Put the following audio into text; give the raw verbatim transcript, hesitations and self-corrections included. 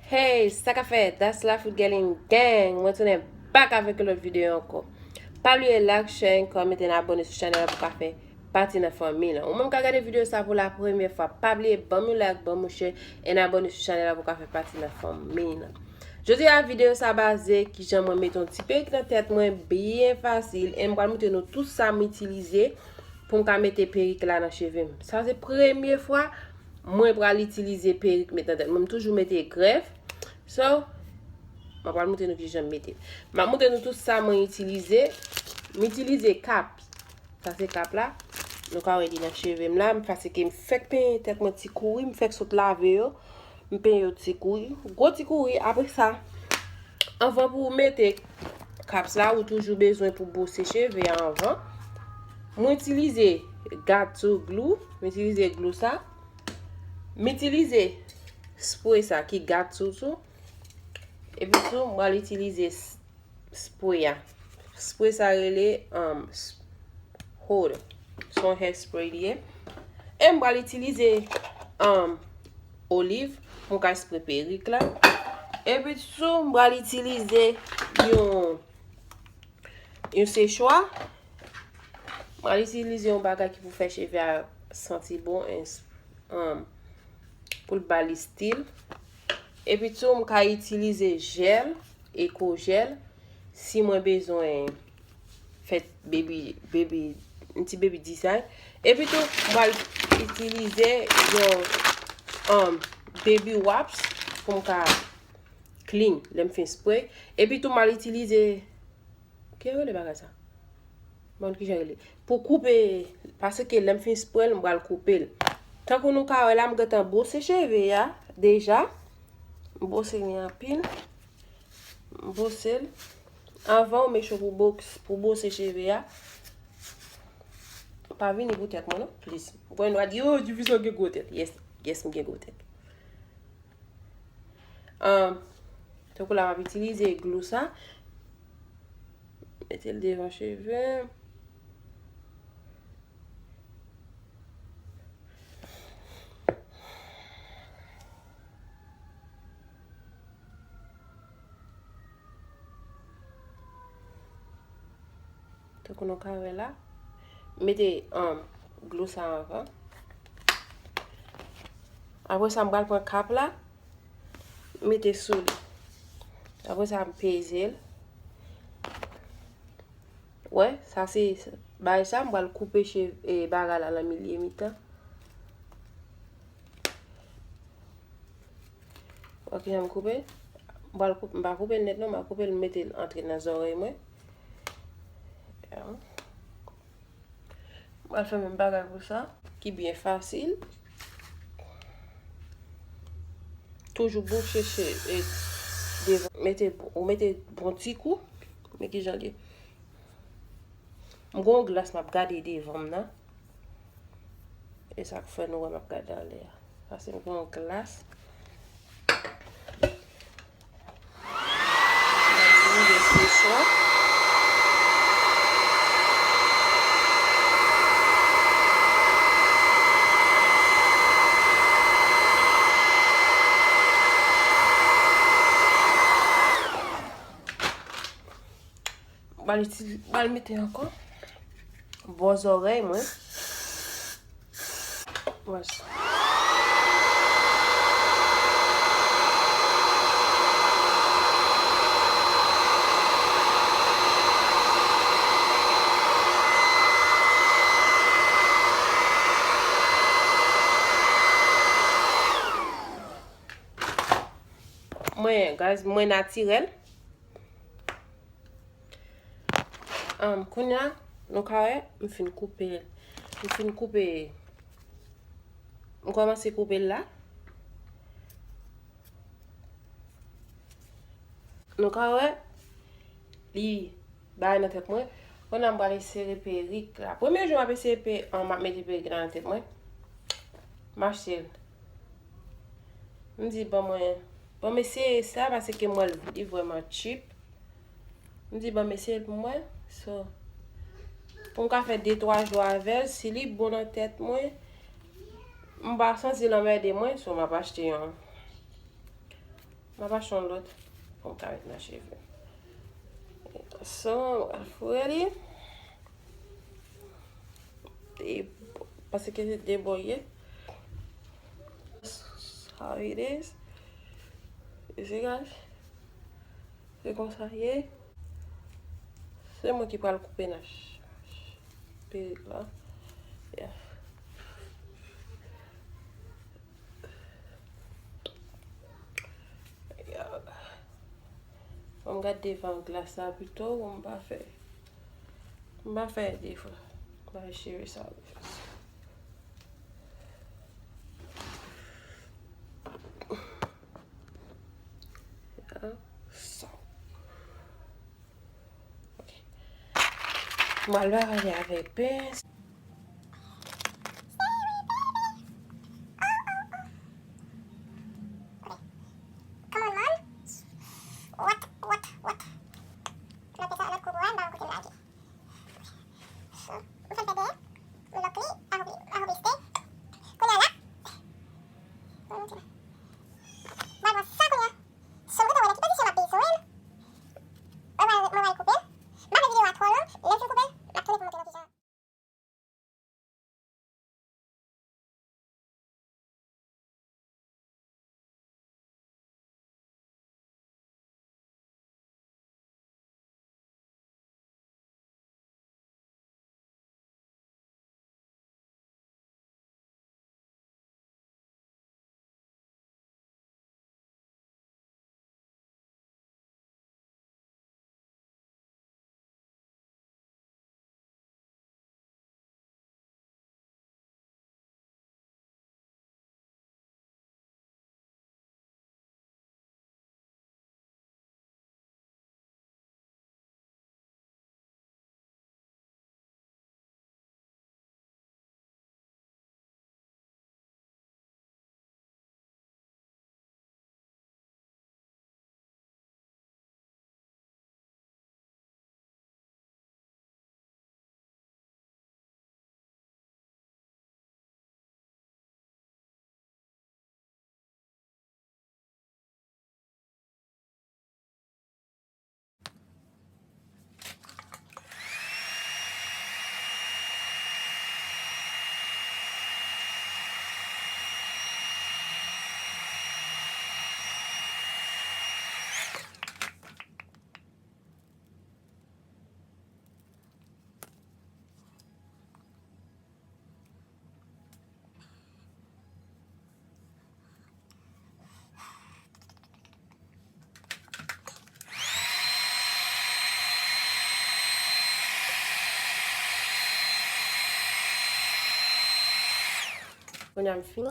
Hey, sa k ap fèt? That's Lafout Gelin Gang. Mwen tounen back avèk yon lòt videyo ankò. Pa bliye like, share, and comment, and abòne sou chanèl la pou w ka fè pati nan fanmi lan. Ou menm k ap gade videyo sa pou la premyè fwa, pa bliye ban m yon like, ban m yon share, and abòne sou chanèl la pou w ka fè pati nan fanmi lan. Jodi a videyo sa baze kijan mwen mete yon ti perik nan tèt mwen byen fasil, and m pral montre nou tout sa m itilize pou m ka mete perik la nan cheve m. Sa se premye fwa mwen pral itilize perik met nan tèt mwen. M toujou mete grèf. So, mwen pral montre nou kijan m mete l. M ap montre nou tout sa mwen itilize. M itilize kap. Sa se kap la. Nou ka wè li nan cheve m la. M paske m fèk penyen tèt mwen ti kouri. M fèk sot lave yo. M penyen yo ti kouri. Gwo ti kouri. Apre sa, anvan pou w mete kap la, ou toujou bezwen pou bwose cheve a anvan. Mwen itilize got to glue. Mwen itilize glou sa. M itilize spray sa ki got to tou. Epi tou, mwen al itilize s- spray a. Spray sa rele um, s- Hold. Se yon hair spray li ye. E m pral itilize um, oliv pou m ka spray perik la. Epi tou, m pral itilize yon, yon sechwa. M pral itilize yon bagay ki pou fè cheve a santi bon, e s- um, pou l ba li stil. Epi tou, m ka itilize jèl, eko jèl, si mwen bezwen fè baby, baby, yon ti baby design. Epi tou, m pral itilize yon um, baby wipes pou m ka clean lè m fin spray. Epi tou, m pral itilize, ki rele bagay sa? Bon, kijan rele? Pou koupe, paske lè m fin spray l, m pral koupe l. Tankou nou ka wè la, m gentan bwose cheve a deja. M bwose li anpil. M bwose l. Anvan w meche pou boks, pou bwose cheve a, pa vini pou tèt mwen non, please. Ou konn w a di, "Oh, Division gen gwo tèt." Yes, yes, m gen gwo tèt. Um, tankou la, m ap itilize glou sa. Mete l devan cheve m. Tankou nou ka wè la. Mete um, glou sa anvan. Apre sa, m pral pran kap la. Mete sou li. Apre sa, m peze l. Wè, sa se bagay sa, m pral koupe cheve, e, bagay la nan milye mitan. Wè kijan m koupe? M pral koupe, m pa koupe l nèt non, m a koupe l, m mete l antre nan zòrèy mwen. Ya. M pral fè menm bagay pou sa, ki byen fasil. Toujou bouche che, e, devan. Mete, ou mete bon ti kou. Men kijan l ye. M gon glas m ap gade devan m nan. E sa k fè nou wè m ap gade anlè a. Sa se m gon glas. M ap vide sechwa. M pral itilize, m pral mete ankò bò zòrèy mwen. Wè sa. Mwen, guys, mwen natirèl. Um, kounye a, nou ka wè, m fin koupe, m fin koupe, m kòmanse koupe l la. Nou ka wè, li bay nan tèt mwen. Kounye a, m pral esere perik la. Premye jou m ap esere pe, um, m ap mete perik la nan tèt mwen. M achte l. M di, "Ban mwen, ban m eseye sa, paske m wè l, li vrèman cheap." M di, "Ban m eseye l pou m wè." So, pou m ka fè de, twa jou avè l, si li bon nan tèt mwen, m pa santi l anmède mwen, so, m ap achte yon. M ap achte yon lòt pou m ka met nan cheve m. So, m pral foure li. E, paske se de bò ye. That's how it is. You see, guys? Se konsa ye. Se mwen ki pral koupe nan ch-, perik la. Yeah. Yeah. Bon, m gade devan glas la pito, pou m pa fè, m pa fè devan. M pa fè cheve sa. Yeah. So. Ok. M al lave avèk pens. Come on, man. What, what, what? Lòt pens la, lòt kout bwa, m pa wè kote l lage. So, m fè l fè dèyè. Lòk li, I hope, I hope it stay. Kounye a la. Mwen monte la. M al pran sa kounye a. So, m gentan wè nan ki pozisyon m ap bezwen l. Mwen pral, mwen pral koupe l. M pa vle videyo a twò long. Lè m fin koupe l, m ap tounen pou montre nou kijan. Kounye a m fini.